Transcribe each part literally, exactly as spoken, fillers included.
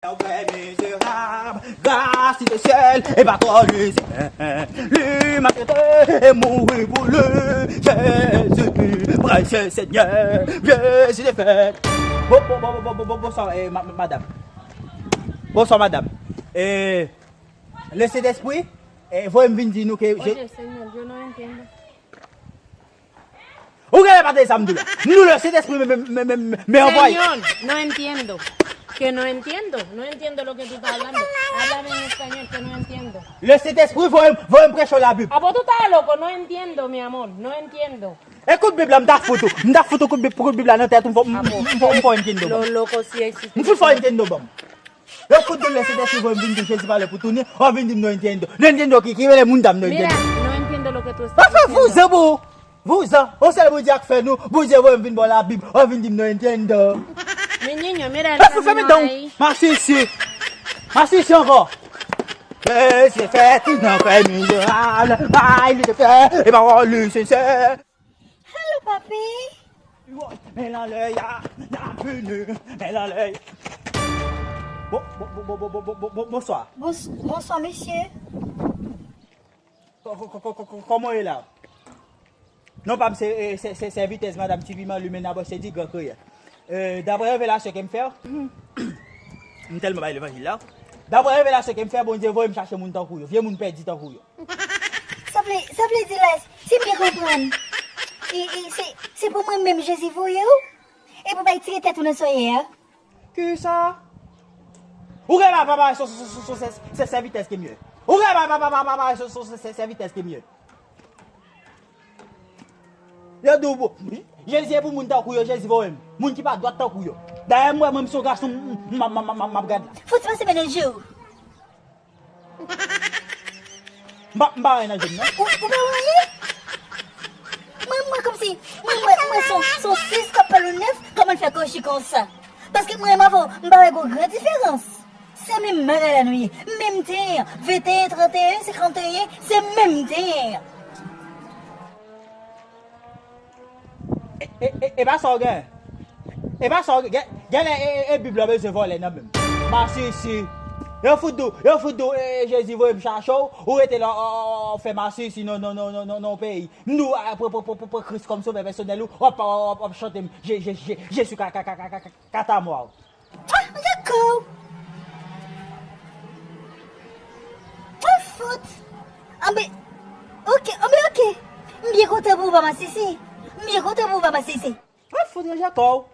Frè mizerab, gras li te syèl, e pa twò li se li maltrete, e mouri pou li. Jezi, presye Senyè, Jezi te fèt. Bon, bon, bon, bon, bon, bon, bonswa, eh, ma- ma- madam. Bonswa, madam. Eh, Lesentespri, eh, voye m vin di nou ke je- Oye, señor, yo no entiendo. Ou genlè pa tande sa m di w la. M di w Lesentespri, men, men, men, men, men anvwaye. Señor, no entiendo. Que no entiendo. No entiendo lo que tú estás hablando. Háblame en español, que no entiendo. Lesentespri voye m, voye m preche w Labib. Ah, pues tú estás loco. No entiendo, mi amor. No entiendo. Ekout Bib la, m ta fout ou. M ta fout ou kout Bib, kout Bib la nan tèt ou, m fò, m, m, m fò, m fò entiendo. Lo loco si existe. M fout fò entiendo, bon. Yo fout de Lesentespri voye m vin di Jezi pale pou tounen, w ap vin di m no entiendo. No entiendo ki, ki rele moun dam no entiendo. Mira, no entiendo lo que tú estás diciendo. Vouzan pou ou. Vouzan. On sèl Bondye k fè nou. Bondye voye m vin ba w Labib. W ap vin di m no entiendo. Mi niño, mira el camino ahí. Fèmen dan w. Masisi. Masisi ankò. Mesye fè tout nan fè mizerab. Ay, li te fè. E pa wè li sensè. Hello, papi. Men lanlè a, n ap vini, men lanlè a. Bon, bon, bon, bon, bon, bon, bon, bon, bonswa. Bons- Bonswa, mesye. Ko- ko- ko- ko- ko- Kòman w ye la? Non pa m se, eh, se, se sèvitè madanm Ti Piman, li menm nan bòs se di gran kreyè. Eh, daprè revelasyon ke m fè, m tèlman bay levanjil la. Daprè revelasyon ke m fè, Bondye voye m chache moun tankou yo, vye moun pèdi tankou yo. Sa vle, sa vle di la, si m byen konprann, e, e, se, se pou mwen menm Jezi voye w? E pou bay tire tèt ou nan soyè a? Kisa? Ou gen pa, pa, pa, se, se, se, se, se, se sèvitè ke m ye. Ou gen pa, pa, pa, pa, pa, pa, se, se, se, se sèvitè ke m ye. Yo di w, Jezi e pou moun tankou yo, Jezi voye m. Moun ki pa dwat tankou yo. Dayè, m wè mwen, m se yon gason, m, m, m, m, m, m, m ap gad la. Fouti pase men nan je w. M pa, m pa wè nan je m, non. Ou, ou pa wè anyen? Mwen, mwen kòmsi, mwen, mwen, mwen se yon, se yon sis k ap pale nèf, kòman l fè kochi konsa? Paske mwen menm avè w, m pa wè gon gran diferans. Se menm bagay la nou ye. Menm ten an, venteyen, tranteyen, senkanteyen, se menm ten an. E, e, e, e pa sa w gen. E pa sa w gen. Genlè, e, e, e Bib la bezwen vòlè nan men m. Masisi. Yo fout di w, yo fout di w, e, Jezi voye m chache w, ou rete la, w, w, w, w fè masisi nan, nan, nan, nan, nan, nan peyi. M di w, a, pran, pran, pran, pran, pran Kris kòm sovè pèsonèl ou, w ap, w ap, w ap chante m, Je, Je, Je, Jezi ka, ka, ka, katamwa w. Ah, dakò. Mwen fout. Anben, oke, anben, oke. M byen kontan pou ou, pa masisi. M byen kontan pou ou, pa masisi. Mwen fout ranje kò w.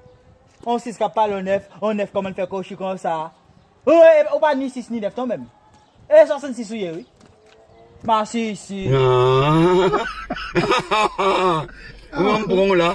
On sis k ap pale on nèf, on nèf kòman l fè kochi konsa. Ou, e, ou pa ni sis ni nèf non menm. E swasannsis ou ye, wi. Masisi. Ah. Ou an bon la.